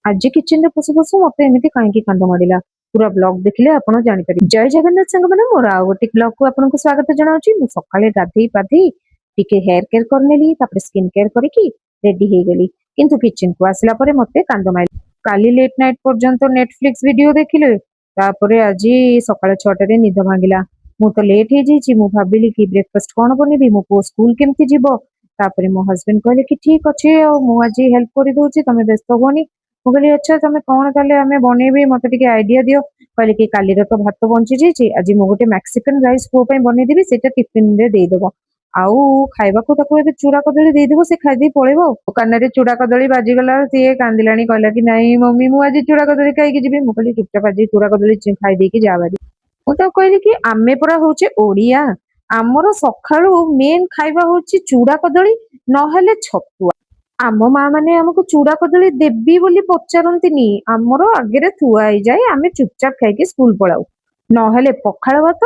ଆଜି କିଚେନରେ ପଶୁ ପଶୁ ମତେ ଏମିତି କାହିଁକି କାନ୍ଦ ମାଡ଼ିଲା, ପୁରା ବ୍ଲଗ ଦେଖିଲେ ଆପଣ ଜାଣିପାରିବେ। ଜୟ ଜଗନ୍ନାଥ ସାଙ୍ଗମାନେ, ମୋର ଆଉ ଗୋଟେ ବ୍ଲଗକୁ ଆପଣଙ୍କୁ ସ୍ୱାଗତ ଜଣାଉଛି। ମୁଁ ସକାଳେ ଗାଧେଇ ପାଧେଇ ଟିକେ ହେୟାର କେୟାର କରିନେଲି, ତାପରେ ସ୍କିନ୍ କେୟାର କରିକି ରେଡି ହେଇଗଲି। କିନ୍ତୁ କିଚେନକୁ ଆସିଲା ପରେ ମତେ କାନ୍ଦ ମାଇଲା। କାଲି ଲେଟ୍ ନାଇଟ୍ ପର୍ଯ୍ୟନ୍ତ ନେଟଫ୍ଲିକ୍ସ ଭିଡିଓ ଦେଖିଲେ, ତାପରେ ଆଜି ସକାଳ 6ଟାରେ ନିଦ ଭାଙ୍ଗିଲା। ମୁଁ ତ ଲେଟ୍ ହେଇଯାଇଛି। ମୁଁ ଭାବିଲି କି ବ୍ରେକଫାଷ୍ଟ କଣ ବନେଇବି, ମୋ ପୁଅ ସ୍କୁଲ କେମିତି ଯିବ? ତାପରେ ମୋ ହଜବେଣ୍ଡ କହିଲେ କି ଠିକ ଅଛି, ଆଉ ମୁଁ ଆଜି ହେଲ୍ପ କରିଦଉଛି, ତମେ ବ୍ୟସ୍ତ ହୁଅନି। ମୁଁ କହିଲି, ଆଚ୍ଛା, ତମେ କଣ ତାହେଲେ ଆମେ ବନେଇବି, ମତେ ଟିକେ ଆଇଡିଆ ଦିଅ। କହିଲେ କି କାଲିର ତ ଭାତ ବଞ୍ଚି ଯାଇଛି, ଆଜି ମୁଁ ଗୋଟେ ମେକ୍ସିକାନ ରାଇସ୍ ପୁଅ ପାଇଁ ବନେଇଦେବି, ସେଇଟା ଟିଫିନରେ ଦେଇଦବ। ଆଉ ଖାଇବାକୁ ତାକୁ ଏବେ ଚୁଡା କଦଳୀ ଦେଇଦେବ, ସେ ଖାଇଦେଇ ପଳେଇବ। ଆଉ କାନରେ ଚୁଡା କଦଳୀ ବାଜିଗଲା, ସିଏ କାନ୍ଦିଲାଣି। କହିଲା କି ନାଇଁ ମମି, ମୁଁ ଆଜି ଚୁଡା କଦଳୀ ଖାଇକି ଯିବି। ମୁଁ କହିଲି, ଚୁପଚାପ ଆଜି ଚୁଡା କଦଳୀ ଖାଇ ଦେଇକି ଯା ଭାରି। ମୁଁ ତାକୁ କହିଲି କି ଆମେ ପରା ହଉଛେ ଓଡିଆ, ଆମର ସକାଳୁ ମେନ୍ ଖାଇବା ହଉଛି ଚୁଡା କଦଳୀ, ନହେଲେ ଛତୁଆ। ଆମ ମା ମାନେ ଆମକୁ ଚୁଡା କଦଳୀ ଦେବି ବୋଲି ପଚାରନ୍ତିନି, ଆମର ଆଗରେ ଥୁଆ ହେଇଯାଏ, ଆମେ ଚୁପଚାପ ଖାଇକି ସ୍କୁଲ ପଳାଉ। ନହେଲେ ପଖାଳ ଭାତ,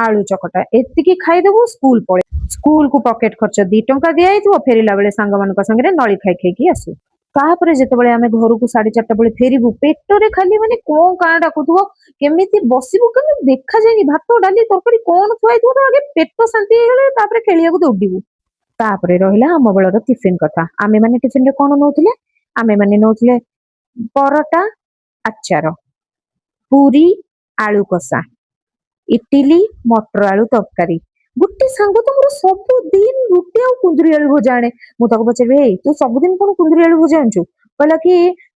ଆଳୁ ଚକଟା, ଏତିକି ଖାଇଦବୁ, ସ୍କୁଲ ପଳେଇ। ସ୍କୁଲକୁ ପକେଟ ଖର୍ଚ୍ଚ 2 ଟଙ୍କା ଦିଆହେଇଥିବ, ଫେରିଲା ବେଳେ ସାଙ୍ଗମାନଙ୍କ ସାଙ୍ଗରେ ନଳି ଖାଇ ଖାଇକି ଆସୁ। ତାପରେ ଯେତେବେଳେ ଆମେ ଘରକୁ 4:30 ବେଳେ ଫେରିବୁ, ପେଟରେ ଖାଲି ମାନେ କଣ କାଁ ଡାକୁଥିବ, କେମିତି ବସିବୁ କେମିତି ଦେଖାଯାଏନି। ଭାତ, ଡାଲି, ତରକାରୀ କଣ ଥୁଆ ହେଇଥିବ, ତ ଆଗେ ପେଟ ଶାନ୍ତି ହେଇଗଲେ ତାପରେ ଖେଳିବାକୁ ଦୌଡ଼ିବୁ। ତାପରେ ରହିଲା ଆମ ବେଳର ଟିଫିନ କଥା। ଆମେ ମାନେ ଟିଫିନରେ କଣ ନଉଥିଲେ? ଆମେ ମାନେ ନଉଥିଲେ ପରଟା ଆଚାର, ପୁରୀ ଆଳୁ କଷା, ଇଟିଲି ମଟର ଆଳୁ ତରକାରୀ। ଗୋଟେ ସାଙ୍ଗ ତ ମୋର ସବୁଦିନ ରୁଟି ଆଉ କୁନ୍ଦୁରି ଆଳୁ ଭଜା ଆଣେ। ମୁଁ ତାକୁ ପଚାରିବି, ଏଇ ତୁ ସବୁଦିନ କଣ କୁନ୍ଦୁରି ଆଳୁ ଭଜା ଆଣୁଛୁ? କହିଲା କି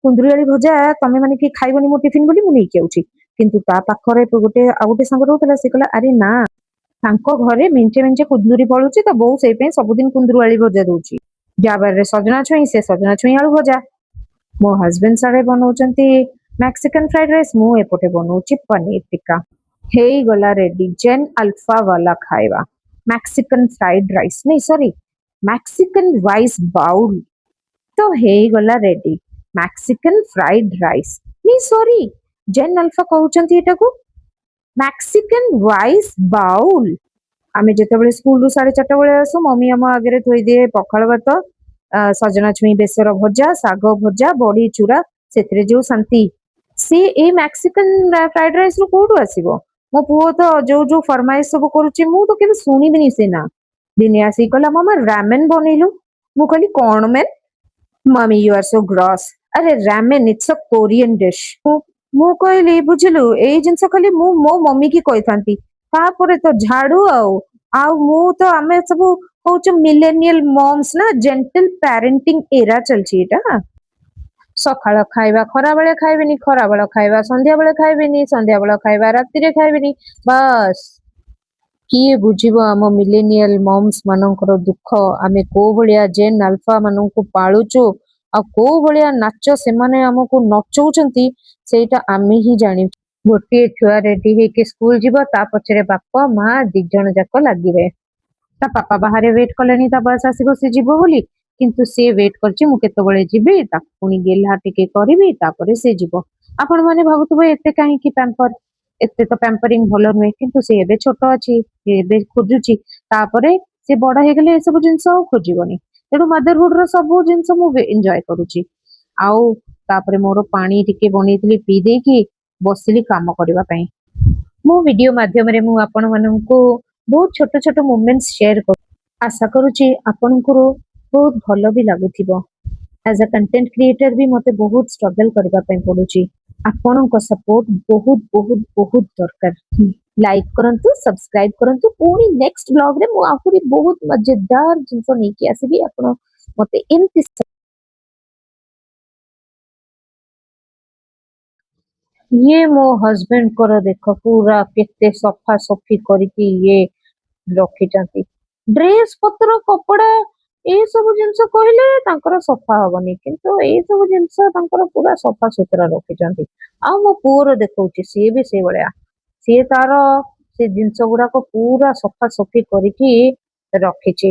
କୁନ୍ଦୁରି ଆଳୁ ଭଜା ତମେ ମାନେ କି ଖାଇବନି ମୋ ଟିଫିନ ବୋଲି ମୁଁ ନେଇକି ଆଉଛି। କିନ୍ତୁ ତା ପାଖରେ ଗୋଟେ ଆଉ ଗୋଟେ ସାଙ୍ଗ ରହୁଥିଲା, ସେ କହିଲା, ଆରେ ନା, ତାଙ୍କ ଘରେ ମେଞ୍ଚେ ମେଞ୍ଚେ କୁନ୍ଦୁରି ଫଳୁଛି ତ, ବୋଉ ସେଇ ପାଇଁ ସବୁଦିନ କୁନ୍ଦୁରୁ ଆଳୁ ଭଜା ଦଉଛି। ଯାହା ବାରିରେ ସଜନା ଛୁଇଁ, ସେ ସଜନା ଛୁଇଁ ଆଳୁ ଭଜା। ମୋ ହଜବେଣ୍ଡ ସାଡେ ବନଉଛନ୍ତି ମେକ୍ସିକାନ ଫ୍ରାଇଡ ରାଇସ୍, ମୁଁ ଏପଟେ ବନଉଛି ପନିର ଟିକ୍କା। ହେଇଗଲା ରେଡି ଜେନ୍ ଆଲଫା ବାଲା ଖାଇବା, ମେକ୍ସିକାନ ଫ୍ରାଇଡ ରାଇସ୍, ନାଇଁ ସରି, ମେକ୍ସିକାନ ରାଇସ୍ ବାଉଲ। ତ ହେଇଗଲା ରେଡି ମେକ୍ସିକାନ ଫ୍ରାଇଡ ରାଇସ୍, ନାଇଁ ସରି, ଜେନ୍ ଆଲଫା କହୁଛନ୍ତି ଏଟାକୁ ମେକ୍ସିକାନ ରାଇସ୍ ବାଉଲ। ଆମେ ଯେତେବେଳେ ସ୍କୁଲରୁ 4:30 ବେଳେ ଆସୁ, ମମି ଆମ ଆଗରେ ଥୋଇଦିଏ ପଖାଳ ଭାତ, ସଜନା ଛୁଇଁ ବେସର ଭଜା, ଶାଗ ଭଜା, ବଢି ଚୁରା। ସେଥିରେ ଯୋଉ ଶାନ୍ତି, ସେ ଏଇ ମେକ୍ସିକାନ ଫ୍ରାଇଡ ରାଇସ୍ ରୁ କୋଉଠୁ ଆସିବ? ମୋ ପୁଅ ତ ଯୋଉ ଯୋଉ ଫରମାଇଶ ସବୁ କରୁଛି, ମୁଁ ତ କେବେ ଶୁଣିବିନି ସେ ନା। ଦିନେ ଆସିକି କହିଲା, ମାମା, ରାମେନ ବନେଇଲୁ। ମୁଁ କହିଲି, କଣ main? "Mummy, you are so gross." ଆରେ ramen, it's a Korean dish. ମୁଁ କହିଲି, ବୁଝିଲୁ, ଏଇ ଜିନିଷ ଖାଲି ମୁଁ ମୋ ମମି କି କହିଥାନ୍ତି। ତାପରେ ତ ଝାଡୁ। ଆଉ ଆଉ ମୁଁ ତ, ଆମେ ସବୁ ହଉଛୁ ମିଲେନିଆଲ ମମ୍ସ ନା, ଜେଣ୍ଟଲ ପ୍ୟାରେଣ୍ଟିଂ ଏରା ଚାଲିଛି ଏଇଟା। ସକାଳ ଖାଇବା ଖରାବେଳେ ଖାଇବିନି, ଖରାବେଳ ଖାଇବା ସନ୍ଧ୍ୟାବେଳେ ଖାଇବିନି, ସନ୍ଧ୍ୟାବେଳ ଖାଇବା ରାତିରେ ଖାଇବିନି, ବାସ୍। କିଏ ବୁଝିବ ଆମ ମିଲେନିଆଲ ମମ୍ସ ମାନଙ୍କର ଦୁଃଖ, ଆମେ କୋଉ ଭଳିଆ ଜେନ୍ ଆଲଫା ମାନଙ୍କୁ ପାଳୁଛୁ ଆଉ କୋଉ ଭଳିଆ ନାଚ ସେମାନେ ଆମକୁ ନଚଉଛନ୍ତି, ସେଇଟା ଆମେ ହିଁ ଜାଣିଛୁ। ଗୋଟିଏ ଛୁଆ ରେଡି ହେଇକି ସ୍କୁଲ ଯିବ, ତା ପଛରେ ବାପା ମା ଦି ଜଣ ଯାକ ଲାଗିବେ। ତା ପାପା ବାହାରେ ୱେଟ୍ କଲେଣି, ତା ବସ୍ ଆସିବ, ସେ ଯିବ ବୋଲି। କିନ୍ତୁ ସିଏ ୱେଟ୍ କରିଛି, ମୁଁ କେତେବେଳେ ଯିବି, ତାକୁ ପୁଣି ଗେହ୍ଲା ଟିକେ କରିବି, ତାପରେ ସେ ଯିବ। ଆପଣ ମାନେ ଭାବୁଥିବେ, ଏତେ କାହିଁକି ପ୍ୟାମ୍ପର, ଏତେ ତ ପ୍ୟାମ୍ପରିଂ ଭଲ ନୁହେଁ। କିନ୍ତୁ ସେ ଏବେ ଛୋଟ ଅଛି, ସେ ଏବେ ଖୋଜୁଛି। ତାପରେ ସେ ବଡ ହେଇଗଲେ ଏସବୁ ଜିନିଷ ଆଉ ଖୋଜିବନି। ତେଣୁ ମଦରହୁଡ ର ସବୁ ଜିନିଷ ମୁଁ ଏନ୍ଜୟ କରୁଛି। ଆଉ ତାପରେ ମୋର ପାଣି ଟିକେ ବନେଇଥିଲି, ପିଇ ଦେଇକି ବସିଲି କାମ କରିବା ପାଇଁ। ମୋ ଭିଡିଓ ମାଧ୍ୟମରେ ମୁଁ ଆପଣ ମାନଙ୍କୁ ବହୁତ ଛୋଟ ଛୋଟ ମୁମେଣ୍ଟ ସେୟାର କରୁ, ଆଶା କରୁଛି ଆପଣଙ୍କୁ ବହୁତ ଭଲ ବି ଲାଗୁଥିବ। ଆଜ ଅ କଣ୍ଟେଣ୍ଟ କ୍ରିଏଟର ବି ମତେ ବହୁତ ଷ୍ଟ୍ରଗଲ କରିବା ପାଇଁ ପଡୁଛି। ଆପଣଙ୍କ ସପୋର୍ଟ ବହୁତ ବହୁତ ବହୁତ ଦରକାର। ଲାଇକ୍ କରନ୍ତୁ, ସବସ୍କ୍ରାଇବ କରନ୍ତୁ। ପୁଣି ନେକ୍ସଟ ବ୍ଲଗରେ ମୁଁ ଆହୁରି ବହୁତ ମଜେଦାର ଜିନିଷ ନେଇକି ଆସିବି। ଆପଣ ମତେ ଏମିତି ଇଏ ମୋ ହଜବେଣ୍ଡଙ୍କର ଦେଖ, ପୁରା କେତେ ସଫା ସଫି କରିକି ଇଏ ରଖିଛନ୍ତି। ଡ୍ରେସ ପତ୍ର, କପଡା, ଏଇ ସବୁ ଜିନିଷ କହିଲେ ତାଙ୍କର ସଫା ହବନି, କିନ୍ତୁ ଏଇ ସବୁ ଜିନିଷ ତାଙ୍କର ପୁରା ସଫା ସୁତୁରା ରଖିଛନ୍ତି। ଆଉ ମୋ ପୁଅର ଦେଖଉଛି, ସିଏ ବି ସେଇଭଳିଆ, ସିଏ ତାର ସେ ଜିନିଷ ଗୁଡାକ ପୁରା ସଫା ସଫି କରିକି ରଖିଛି।